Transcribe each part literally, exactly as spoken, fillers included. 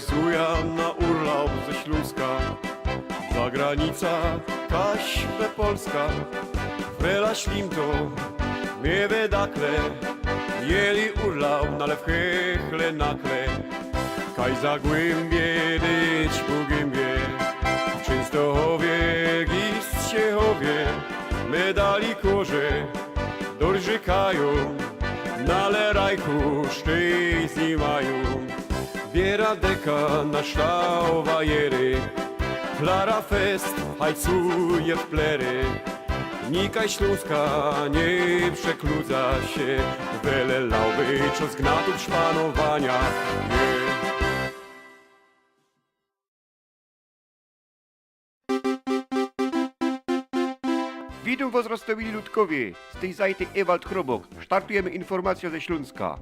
Sujã na urlaub ze Ślōnska, za granica, kaś we Polska. Wela ślim to, mie we dakle, mieli urlaub, no ale w Hechle nakle. Kaj za głymbiã dyć po gymbiã, w Czynstochowie, Gisczechowie, medali kŏże dorżykajōm, no ale Rajchu szczyjsl ni majōm. Biera deka na ształwajery, Klara Fest hajcuje w plery. Nikaj Ślōnska niy przekludza sie, wele laubyczo z gnatōw szpanowania. Nie. Witōm wŏs, roztōmili ludkowie, z tyj zajty Ewald Chrobok. Startujymy informacyjōm ze Ślōnska.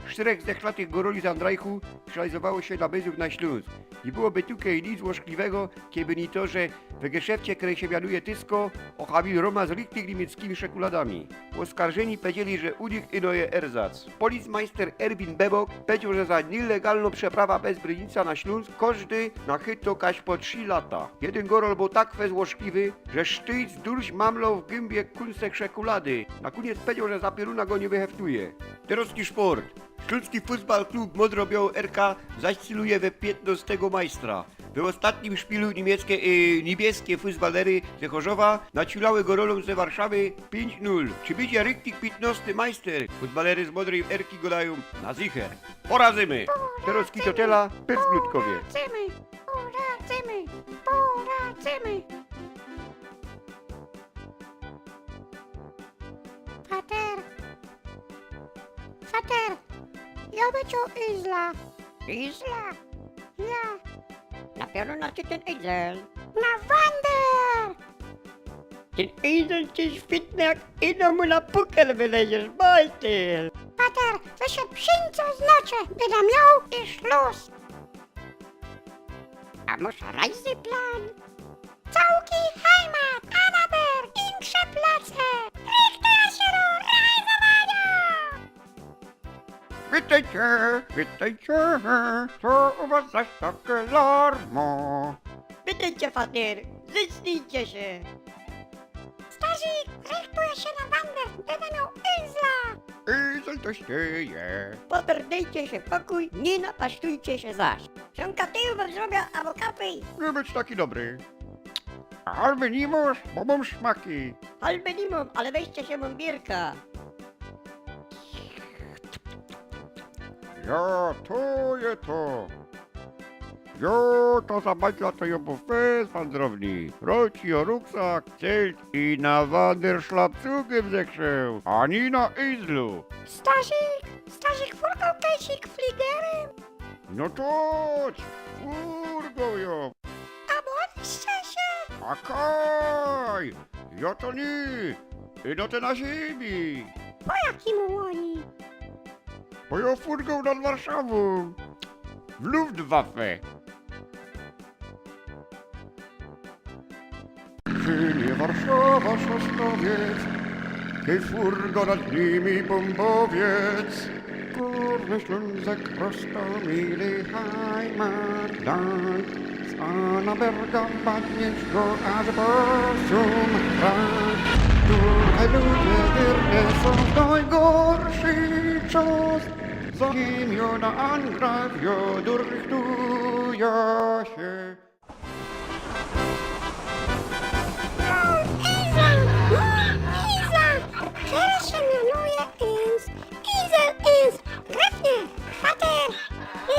Sztyrech zdechlatych gōroli z Andrajchu przelajzowało sie na bezug na Ślōnsk. I byłoby tukej nic złośliwego, kejby ni to, że we geszefcie, kery sie mianuje Tysko, ôchamił Roma z richtig niymieckimi szekuladami. Ôskarżyni pedzieli, że u nich ino je erzac. Policmajster Erwin Bebok pedzioł, że za niylegalnõ przeprawa bez brynica na Ślōnsk kożdy nachyto kaś po trzi lata. Jedyn gōrol bōł tak fest złośliwy, że sztyjc durś mamloł w gymbiã kōnsek szekulady. Na kōniec pedzioł, że za pioruna go niy wyheftuje. Terŏzki szport. Ślōnski Fußball Klub Modro-Biało Erka zacyluje we piytnostego majstra. We ôstatnim szpilu niymieckie, e, niybieskie fußbalery ze Chorzowa naciulały gōrolōm ze Warszawy piyńć nul. Czy bydzie richtig piytnosty majster? Fußbalery z Modryj Erki gŏdajōm: na zicher. Poradzymy! Terŏzki to tela, pyrsk ludkowie. Poradzymy! Poradzymy! Poradzymy! Fater! Fater! Jŏ by ciŏ izla. Izla? Ja. Na pioruna czy tyn izel? Na wander! Tyn izel ci świtny, jak ino mu na pukel wyleziesz, bajtyl! Fater, to sie przińco znaczy, byda mioł i szlus. A mŏsz rajzeplan? Całki Heimat, Anaberg, insze place. Rychtuje sie do rajzowania! Witejcie, witejcie, co u was zaś take larmo? Witejcie, fater, zacnijcie sie. Starzik, rychtuje sie na wander, byda mioł izla. Izel to sie je. Fater, dejcie sie pokōj, niy napasztujcie sie zaś. Siōnka, ty już zrobia abo kapy. Niy bōdź taki dobry. A halby niy mōsz, bo mōm szmaki. Halby niy mōm, ale weźcie sie mōm bierka. Ja, to je to. Jo, to za bajtla to jo bōł fest wandrowny. Rolci jo ruksak, celt i na wanderszlapcugy wzeszeł, a niy na izlu. Starzik, starzik, furgoł kejsik fligerym. No to furgoł jo. A bŏliście sie? A kaj, jo to niy, no te na ziymi. Po jakimu łōni? Bo jo furgoł nad Warszawōm. W Luftwaffe. Czy niy Warszawa, Sosnowiec, kej furgoł nad niymi bōmbowiec. Gōrny Ślōnzek, roztōmili Heimatland. Z Anaberga padniesz go aż Bosum rad. Tukej ludzie wierny sōm w nojgorszy czas. Zanim jo na Angraf jo durchtuja sie. Iza! Iza! Kere sie mianuje Ins. Izel Ins. Gryfnie, fater,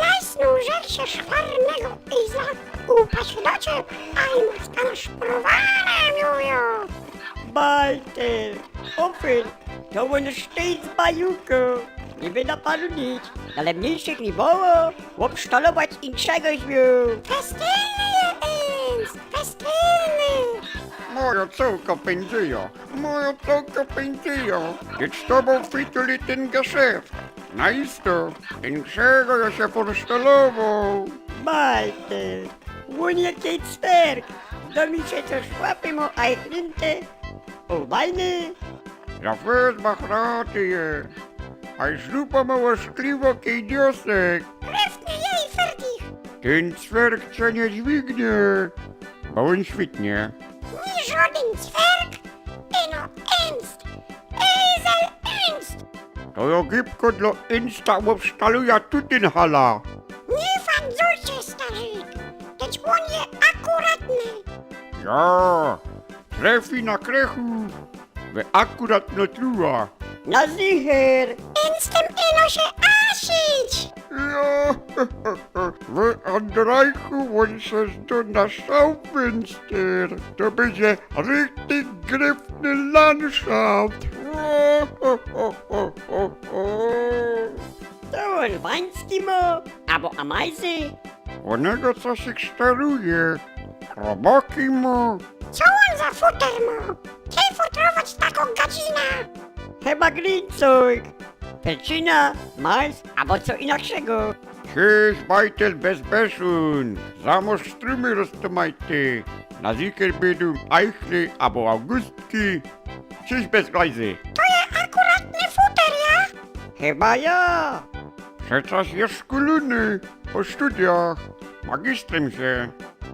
lajsnōł żech sie szwarnego Iza, upaś do cieb, a i mocka na szporowane miujo. Bajtel, ofel, to ôn sztyjc bajuko. Niy byda panu nic, ale mniyjszych niy było, ôbsztalować inkszego zmiōł. Festilny je Ins, festilny. Mojo cołko pyndzija, mojo cołko pyndzija. Kej z tobōm fituli tyn geszeft. Na isto, inkszego jo sie forsztalowoł. Bajtel. Ôn je kej cwerg, do mi sie co szłapy mo ajchnynte. Ôbajny. Ja wezmach raty je. Aj żlupa mo ôszkliwo kej diosek. Gryfnie jej ferdich. Tyn cwerg cie niy dźwignie, bo ôn świtnie. Niy żŏdyn cwerg, ino ynst. Ezel ynst. To jŏ gibko dlŏ ynsta ôbstaluja tutyn hala. Niy fajnujcie, starzik. Tec ôn je akuratny. Jo, trefi na krechōw. We akuratno truła. Na zicher. Ynstym ino sie asić. Jo, we Andrajku ôn sie zdŏ na Schaufenster. To bydzie richtig gryfny Landschaft. To ôn wański mo, abo amajzy? Ônego, co sie szteruje. Robaki mo. Co ôn za futer mo? Kej futrować takõ gadzinã? Chyba grińcojk. Pieczyna, majs, abo co inakszego. Cześć, bajtel bez beszuń. Za mŏsz strumy roztōmajte. Na zicher bydōm Eichly abo Augustki. Cześć, bez grajzy. To je akuratny futer, ja? Chyba ja. Przecież je szkolōny po studiach. Magistrym sie.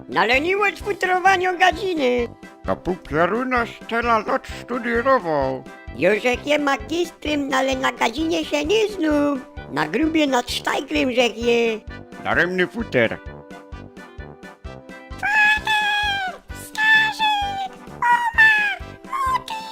No ale niy ôd futrowaniŏ gadziny. To pōł piorōna tela lŏt sztudiyrowoł. Jo żech je magistrym, no ale na gadzinie sie niy znōm. Na grubie nad sztajglym żech je. Darymny futer. Fater, starzik, ōma, muti,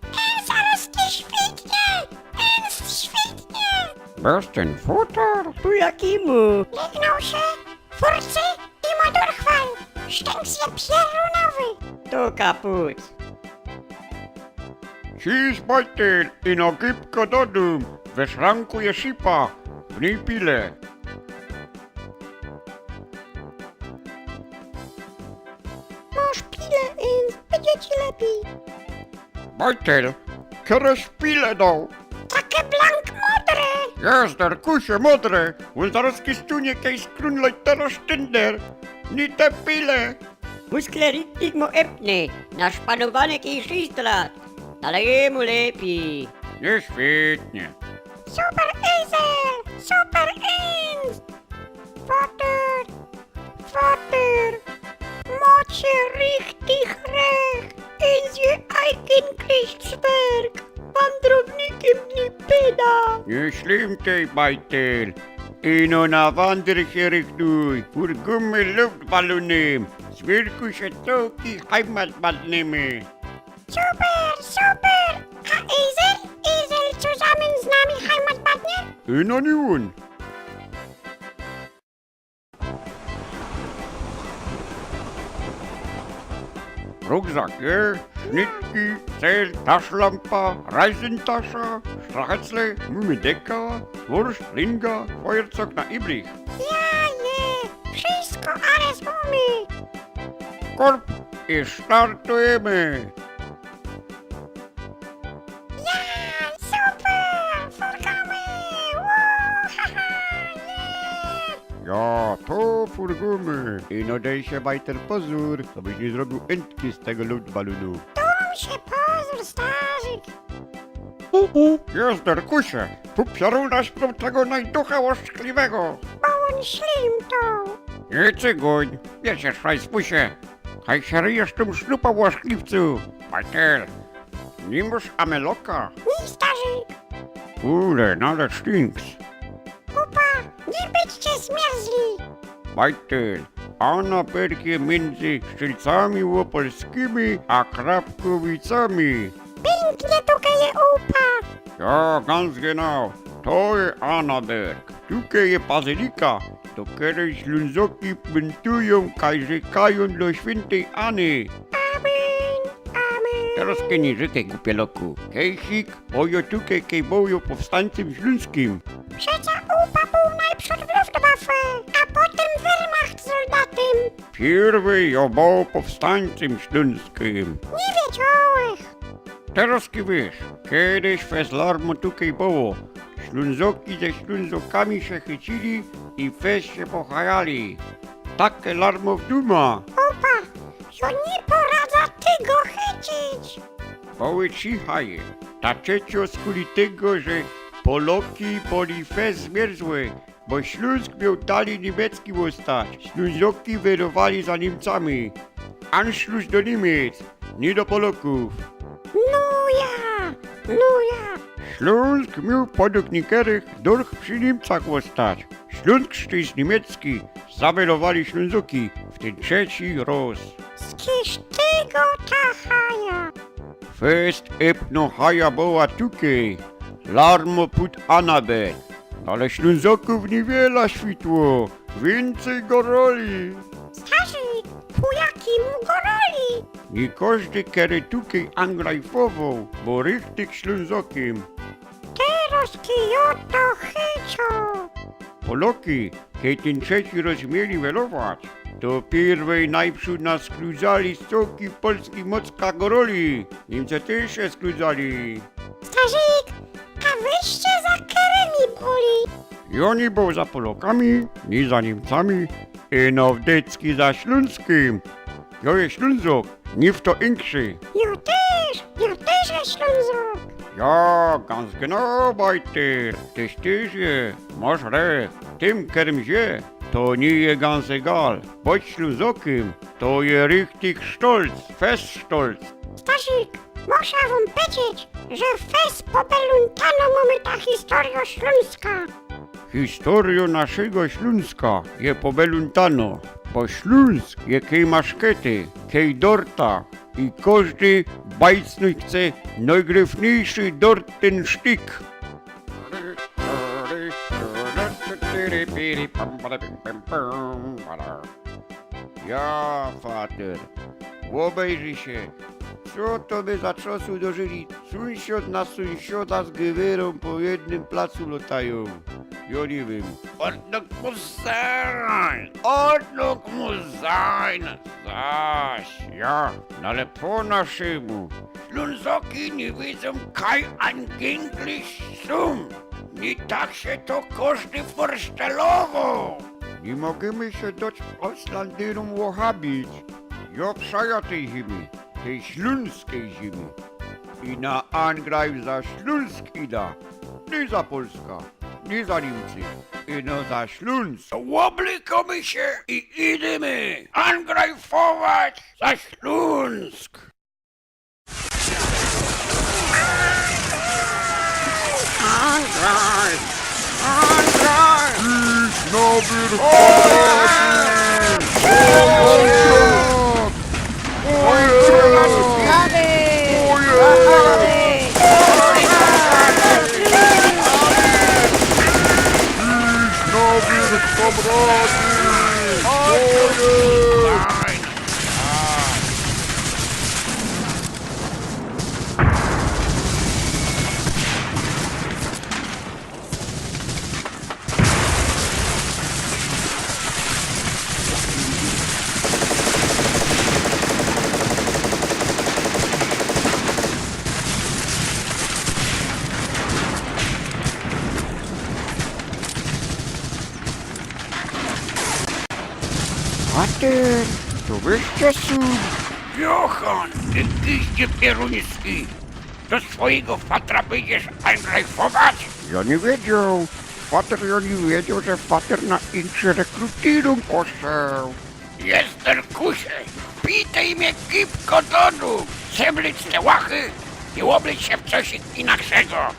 ynst zarŏz świtnie, ynst świtnie. Bez tyn futer? Tu jakimu? Lygnoł sie, furcy i ma durchfall. Sztynks je piorōnowy. To kaput. Cześć, bajtel, ino gibko do dōm, we szranku je szipa, w nij pile. Mŏsz pile, ynst bydzie ci lepij. Bajtel, kereś pile doł. Take blank modre. Jezder, kusie modre, ôn zarŏz kij stunie, kej skrōnlej teroz sztynder. Ni te pile. Muskle richtig mo epne, naszpanowany kej szystrat. Ale jymu lepij. Niy świtnie. Super ezel, super ynst. Fater, fater, mŏcie richtig rech, ynst je Eichenkreuzberg, wandrownikym niy byda. Niy ślimtej, bajtel, ino na wander sie richtuj, furgōmy luftbalōnym, zwirku sie tołki heimatbadnymy. Super, super, a ezel, ezel cuzamyn z nami heimatbadnie? Ino niy ôn. Rukzak je, sznytki, cel, taszlampa, rajzyntasza, sztrachecle, mōmy deka, wurszt, linga, fojercok na ibrich. Ja, je, wszysko, ale z mōmy. Korp i startujymy. Ja, super, furgōmy, ło, ha, ha, je. Ja, to furgōmy. Ino dej sie, bajtel, pozōr, żebyś niy zrobiōł ynstki z tego luftbalōnu. Dōm sie pozōr, starzik. U, u, jezder, kusie, tu piorōna śpiōm, tego najducha ôszkliwego. Bo ôn ślimtŏ. Niy cygōń, wiysz, szajspusie. Kaj sie ryjesz tōm sznupã, ôszkliwcu? Bajtel, niy mŏsz ameloka? Niy, starzik. Kule, no ale sztynks. Kupa, niy bydźcie smierzli. Bajtel, Anaberg je miyndzy Szczylcami Ôpolskimi a Krapkowicami. Piyknie tukej je, upa. Jo, ganz genau, to je Anaberg. Tukej je bazylika, do kerej Ślōnzoki pōntujōm, kaj rzykajōm do świyntej Any. Amen, amen. Teroz kej niy rzykej, gupieloku. Kejsik, bo jo tukej kej bōł jo powstańcym ślōnskim. Przeca upa bōł nojprzōd w Luftwaffe, a potym Wehrmacht soldatym. Piyrwyj jo bōł powstańcym ślōnskim. Niy wiedziołech. Teroz kej wiysz, kedyś fest larmo tukej było. Ślōnzoki ze Ślōnzokami sie chycili i fest sie pochajali. Take larmo w duma. Upa, jo niy poradza tego chycić. Boły cichej, ta cieciŏ skuli tego, że Poloki boli fest zmierzłe, Bo Ślōnsk mioł dalij niymiecki ôstać. Ślōnzoki wyrowali za Niymcami. Anschluss do Niymiec, niy do Polokōw. No ja, no ja. Ślōnsk mioł podug niykerych durch przi Niymcach ôstać. Ślōnsk sztyś niymiecki zawyrowali Ślōnzoki w tyn trzeci roz. Skōndż tego ta haja? Fest epno haja była tukej. Larmo pōd Anabel. Ale Ślōnzoków niywiela świtło. Wiyncyj goroli. Starzik, po jakimu goroli? Niy kożdy, kery tukej angrajfowoł, bo richtig Ślōnzokiym. Teroz kij jo to chyczo. Poloki, kej tyn trzeci roz mieli welować, to piyrwej nojprzōd naskludzali z cołkij Polski mocka goroli. Niymcy tyż sie skludzali. Starzik, a wyście za kerymi byli? Jo niy bōł za Polokami, niy za Niymcami, ino wdycki za Ślōnskym. Jo je Ślōnzok, niy fto inkszyj. Jo tyż, jo tyż je Ślōnzok. Jo, ganz genau, Bajter, tyś tyż je, mosz recht. Tym, kerym sie, to niy je ganz egal. Być Ślōnzokiym, to je richtig sztolc, fest sztolc. Starzik, muszã wōm pedzieć, że fest pobelōntano mōmy ta historyjo Ślōnska. Historyjo naszego Ślōnska je pobelōntano, bo Ślōnsk je kej maszkety, kej dorta i kożdy bajcnōć chce nojgryfniyjszy dort tyn sztik. Ja, fater, ôbejrzyj sie, co to my za czasu dożyli. Sōnsiod na sōnsioda z gywyrōm po jednym placu lotajōm. Jo niy wiym. Ordnung muss sein! Ordnung muss sein! Zaś ja, no ale po naszymu. Ślōnzoki niy wiedzōm, kaj anginklich sōm. Niy tak sie to kożdy forsztelowoł. Niy możymy sie doć Auslandyrōm ôchabić. Jo przaja tyj zimy, tyj ślōnskij zimy. I na angrajf za Ślōnsk ida. Niy za Polska, niy za Niymcy. Ino za Ślōnsk. Ôblykōmy sie i idymy angrajfować za Ślōnsk. Angrajf! Angrajf! Ich na wir Fater, to wyście sōm? Johan, ty giździe pieruński! Do swojigo fatra bydziesz angrajfować? Jo niy wiedzioł. Fater jo niy wiedzioł, że fater na inkszyj rekrutyrōm poszoł. Jesterkusie, pitej mie gibko do dōm, zemleć te łachy i ôbleć sie w coś inkszego.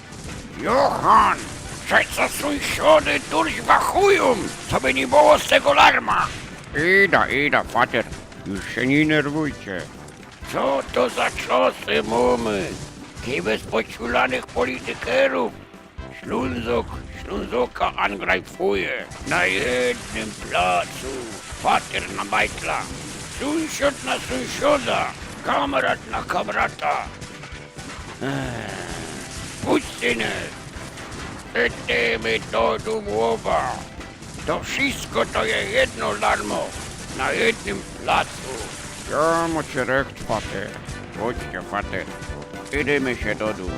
Johan, przeco sōnsiody durś wachujōm, coby niy było z tego larma. Ida, ida, fater, już sie niy nerwujcie. Co to za czosy mōmy, kej bez pociulanych politykerōw Ślōnzok Ślōnzoka angrajfuje? Na jednym placu fater na bajtla, sōnsiod na sōnsioda, kamrat na kamrata. Ech, puściny, idymy do dōm ôba. To wszysko to je jedno larmo na jednym placu. Jo, mocie recht, fater. Chodźcie, fater. Idymy sie do dōm.